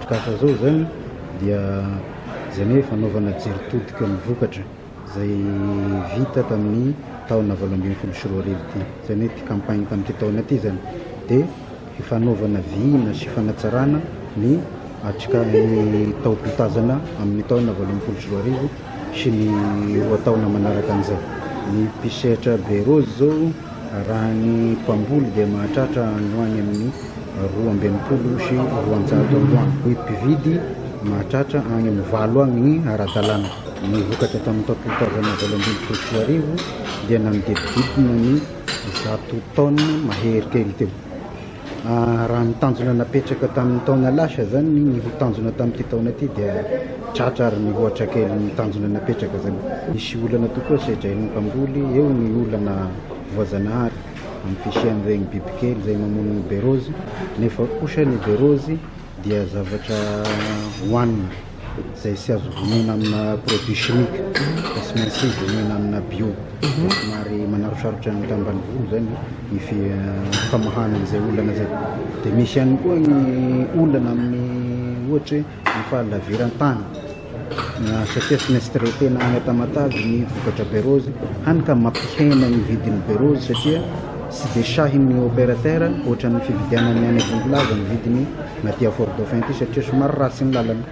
atrikasa zao zany dia zany hoe fanaovana jery todika ny vokatra zay vita tamin'ny taona 2018 ty, zany hoe ty campagne tamin'ity taona ty zany, dia fanaovana vina sy fanatsarana ny atrika ny taom-piotazana amin'ny taona 2018 sy ny 2 taona manaraka an'izay. Ny mpisehatra baie rose zao, raha ny mpamboly dia mahatratra any ho any amin'ny 262 any ho any. Ny mpividy mahatratra any amin'ny 8 any ny ara-dalàna. Ny vokatra tamin'ny taom-piotazana 2018 dia nanodidididina ny 100 taonina mahery kely teo. Raha ny tanjona napetraka tamin'ny taona lasa zany ny ho tanjona tamin'ity taona ity dia tratra ary mihoatra kely ny tanjona napetraka zany. Misy olana tokoa sedrain'ny mpamboly, eo ny olana voajanahary amin'ny fisian'ireny bibikely izay mamono ny baie rose, nefa kosa ny baie rose dia zavatra hohanina izay tsy azo vonoina amina produit chimique fa tsy maintsy vonoina amina bio. Dia somary manarosarotra ny tambanivolo zany ny famahana an'izay olana zay. Dia misy ihany koa ny olana amin'ny ohatra hoe ny fahalaviran-tany, satria tsy maintsy traitena any Tamatave ny vokatra baie rose, hany ka mampihena ny vidin'ny baie rose satria tsy dia sahin'ny opérateur ohatran'ny fividianany any Bongolava ny vidiny na aty Fort Dauphin aty satria somary ratsy ny lalana.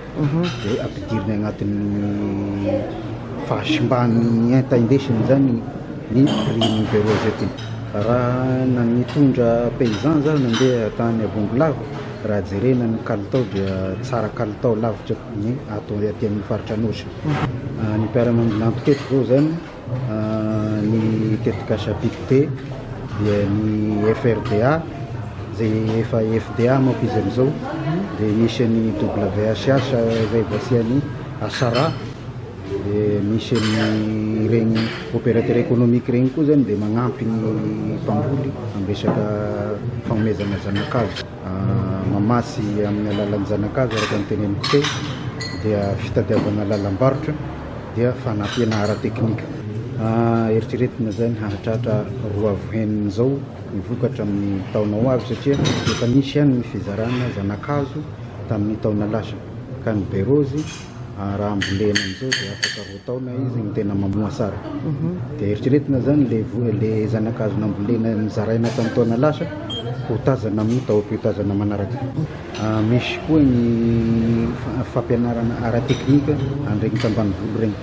Dia ampidiriny agnatin'ny fahasimban'ny enta indesiny zany ny prix-n'ny baie rose aty. Raha nitondra paysan zaho nandeha tany Bongolava, raha jerena ny kalitao dia tsara kalitao lavitra ny ato aty amin'ny faritra Anôsy. Ny mpiara-miombon'antoka eto zao zany ny tetikasa PICT dia ny FRDA zay efa FDA manko izy amizao, dia misy ny WHH izay voasian'ny Asara, dia misy ny regny opérateur économique regny koa zany dia magnampy ny mpamboly amin'ny resaka fanomezana zanakazo, mamasy amin'ny alalan'ny zanakazo araka ny teneniko teo, dia fitadiavana lalam-barotra, dia fanampiana ara-teknika. Eritreretina zany hahatratra roa avo heniny zao ny vokatra amin'ny taona ho avy satria efa nisy ihany ny fizarana zanakazo tamin'ny taona lasa, ka ny baie rose raha ambolena amizao dia afaka 2 taona izy no tena mamoa tsara. Dia eritreretina zany le zanakazo nambolena nizaraina tamin'ny taona lasa ho tazana amin'ny taom-piotazana manaraka. Misy koa ny fampianarana ara-teknika an'iregny tambanivolo regny,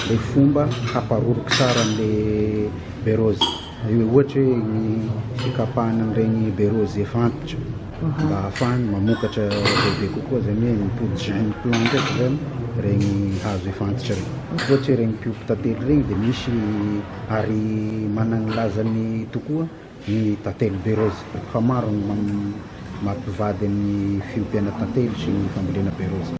le fomba hamparoroky tsara an'le baie rose, ohatra hoe ny fikapahana an'iregny baie rose efa antitra mba ahafahany mamokatra bebe kokoa, zany hoe mipody jeune plant ndraiky zany regny hazo efa antitra regny. Ohatra hoe regny mpiompy tantely regny dia misy ary managny lazany tokoa ny tantely baie rose, fa maro ny mampivady ny fiompiana tantely sy ny fambolena baie rose.